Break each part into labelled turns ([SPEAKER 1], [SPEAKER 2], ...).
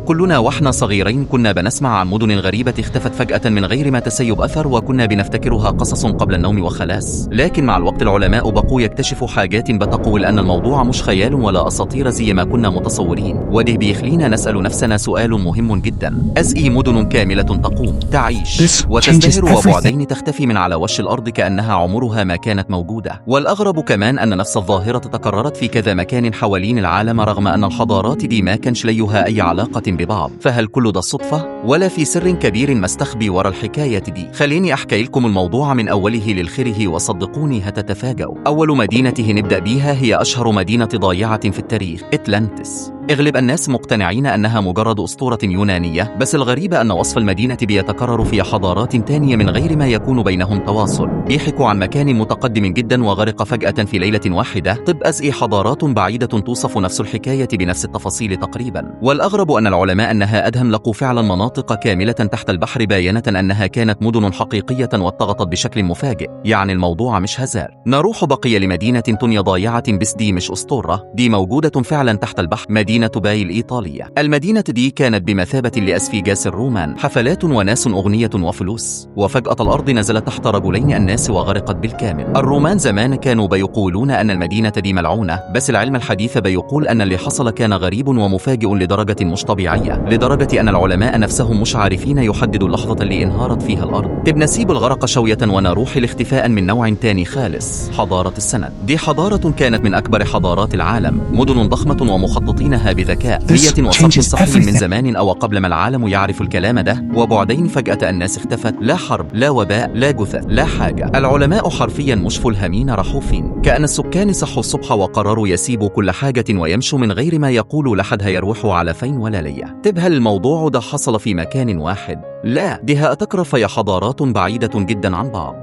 [SPEAKER 1] كلنا واحنا صغيرين كنا بنسمع عن مدن غريبة اختفت فجأة من غير ما تسيب أثر، وكنا بنفتكرها قصص قبل النوم وخلاص. لكن مع الوقت العلماء بقوا يكتشفوا حاجات بتقول أن الموضوع مش خيال ولا أساطير زي ما كنا متصورين، وده بيخلينا نسأل نفسنا سؤال مهم جدا: أزاي مدن كاملة تقوم تعيش
[SPEAKER 2] This changes
[SPEAKER 1] وتزدهر
[SPEAKER 2] everything.
[SPEAKER 1] وبعدين تختفي من على وش الأرض كأنها عمرها ما كانت موجودة؟ والأغرب كمان أن نفس الظاهرة تكررت في كذا مكان حوالين العالم، رغم أن الحضارات دي ما كانش ليها أي علاقة ببعض. فهل كل ده صدفة ولا في سر كبير مستخبي ورا الحكاية دي؟ خليني أحكي لكم الموضوع من أوله للخره وصدقوني هتتفاجئوا. أول مدينة نبدأ بيها هي أشهر مدينة ضايعة في التاريخ، أتلانتس. اغلب الناس مقتنعين أنها مجرد أسطورة يونانية، بس الغريب أن وصف المدينة بيتكرر في حضارات تانية من غير ما يكون بينهم تواصل. بيحكوا عن مكان متقدم جدا وغرق فجأة في ليلة واحدة. طب أزاي حضارات بعيدة توصف نفس الحكاية بنفس التفاصيل تقريبا؟ والأغرب أن العلماء أنها أدهم لقوا فعلا مناطق كاملة تحت البحر باينة أنها كانت مدن حقيقية واتغطت بشكل مفاجئ، يعني الموضوع مش هزار. نروح بقي لمدينة تانية ضايعة، بس دي مش أسطورة، دي موجودة فعلا تحت البحر، مدينة باي الإيطالية. المدينة دي كانت بمثابة لاس فيجاس الرومان، حفلات وناس أغنية وفلوس، وفجأة الأرض نزلت تحت رجلين الناس وغرقت بالكامل. الرومان زمان كانوا بيقولون أن المدينة دي ملعونة، بس العلم الحديث بيقول أن اللي حصل كان غريب ومفاجئ لدرجة مش طبيعية، لدرجة أن العلماء نفسهم مش عارفين يحددوا اللحظة اللي انهارت فيها الأرض. طب نسيب الغرق شوية ونروح لاختفاء من نوع تاني خالص، حضارة السند. دي حضارة كانت من أكبر حضارات العالم، مدن ضخمة ومخططينها بذكاء،
[SPEAKER 2] This
[SPEAKER 1] نية وصرف
[SPEAKER 2] changes
[SPEAKER 1] صحي من
[SPEAKER 2] everything.
[SPEAKER 1] زمان أو قبل ما العالم يعرف الكلام ده. وبعدين فجأة الناس اختفت، لا حرب لا وباء لا جثث لا حاجة. العلماء حرفيا مش فاهمين راحوا فين، كأن السكان صحوا الصبح وقرروا يسيبوا كل حاجة ويمشوا من غير ما يقولوا لحد هيروحوا على فين ولا ليه. طب هل الموضوع ده حصل في مكان واحد؟ لا، دي هتكرر في حضارات بعيدة جدا عن بعض.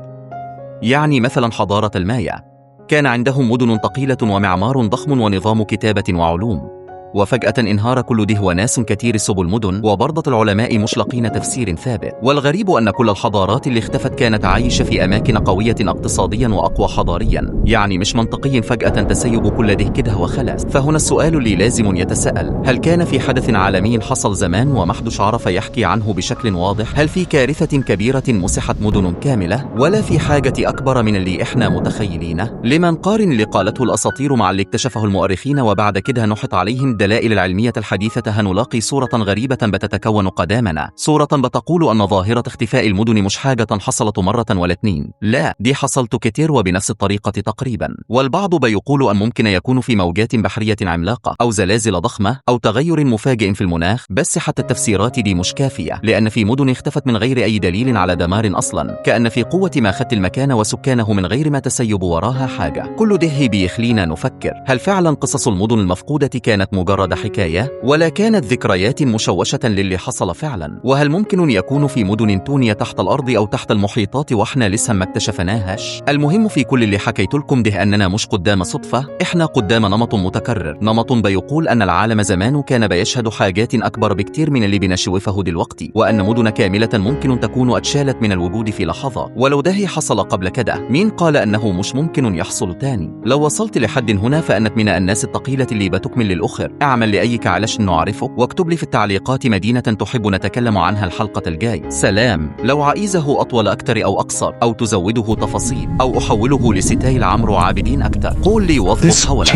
[SPEAKER 1] يعني مثلا حضارة المايا كان عندهم مدن ثقيلة ومعمار ضخم ونظام كتابة وعلوم، وفجأة انهار كل ده وناس كتير سبوا المدن، وبرضة العلماء مش لاقين تفسير ثابت. والغريب أن كل الحضارات اللي اختفت كانت عايشة في أماكن قوية اقتصاديا وأقوى حضاريا، يعني مش منطقي فجأة تسيب كل ده كده وخلاص. فهنا السؤال اللي لازم يتساءل: هل كان في حدث عالمي حصل زمان ومحدش عرف يحكي عنه بشكل واضح؟ هل في كارثة كبيرة مسحت مدن كاملة؟ ولا في حاجة أكبر من اللي إحنا متخيلينه؟ لما نقارن اللي قالته الأساطير مع اللي اكتشفه المؤرخين وبعد كده نحط عليهم الدلائل العلمية الحديثة، هنلاقي صورة غريبة بتتكون قدامنا، صورة بتقول أن ظاهرة اختفاء المدن مش حاجة حصلت مرة ولا اتنين، لا دي حصلت كتير وبنفس الطريقة تقريبا. والبعض بيقول أن ممكن يكون في موجات بحرية عملاقة أو زلازل ضخمة أو تغير مفاجئ في المناخ، بس حتى التفسيرات دي مش كافية، لأن في مدن اختفت من غير أي دليل على دمار أصلا، كأن في قوة ما خدت المكان وسكانه من غير ما تسيب وراها حاجة. كل ده بيخلينا نفكر: هل فعلا قصص المدن المفقودة كانت مجرد حكاية ولا كانت ذكريات مشوشة للي حصل فعلا؟ وهل ممكن يكون في مدن تانية تحت الأرض أو تحت المحيطات واحنا لسه ما اكتشفناهاش؟ المهم في كل اللي حكيت لكم ده أننا مش قدام صدفة، احنا قدام نمط متكرر، نمط بيقول أن العالم زمان كان بيشهد حاجات أكبر بكتير من اللي بنشوفه دلوقتي، وأن مدن كاملة ممكن تكون اتشالت من الوجود في لحظة. ولو ده حصل قبل كده، مين قال أنه مش ممكن يحصل تاني؟ لو وصلت لحد هنا فأنت من الناس الثقيلة اللي بتكمل للآخر. اعمل لايك علشان نعرفك، واكتب لي في التعليقات مدينة تحب نتكلم عنها الحلقة الجاي. سلام. لو عايزه أطول أكتر أو أقصر، أو تزوده تفاصيل، أو أحوله ل style عمرو عابدين أكتر، قول لي واضبط
[SPEAKER 2] This
[SPEAKER 1] حولك.
[SPEAKER 2] changes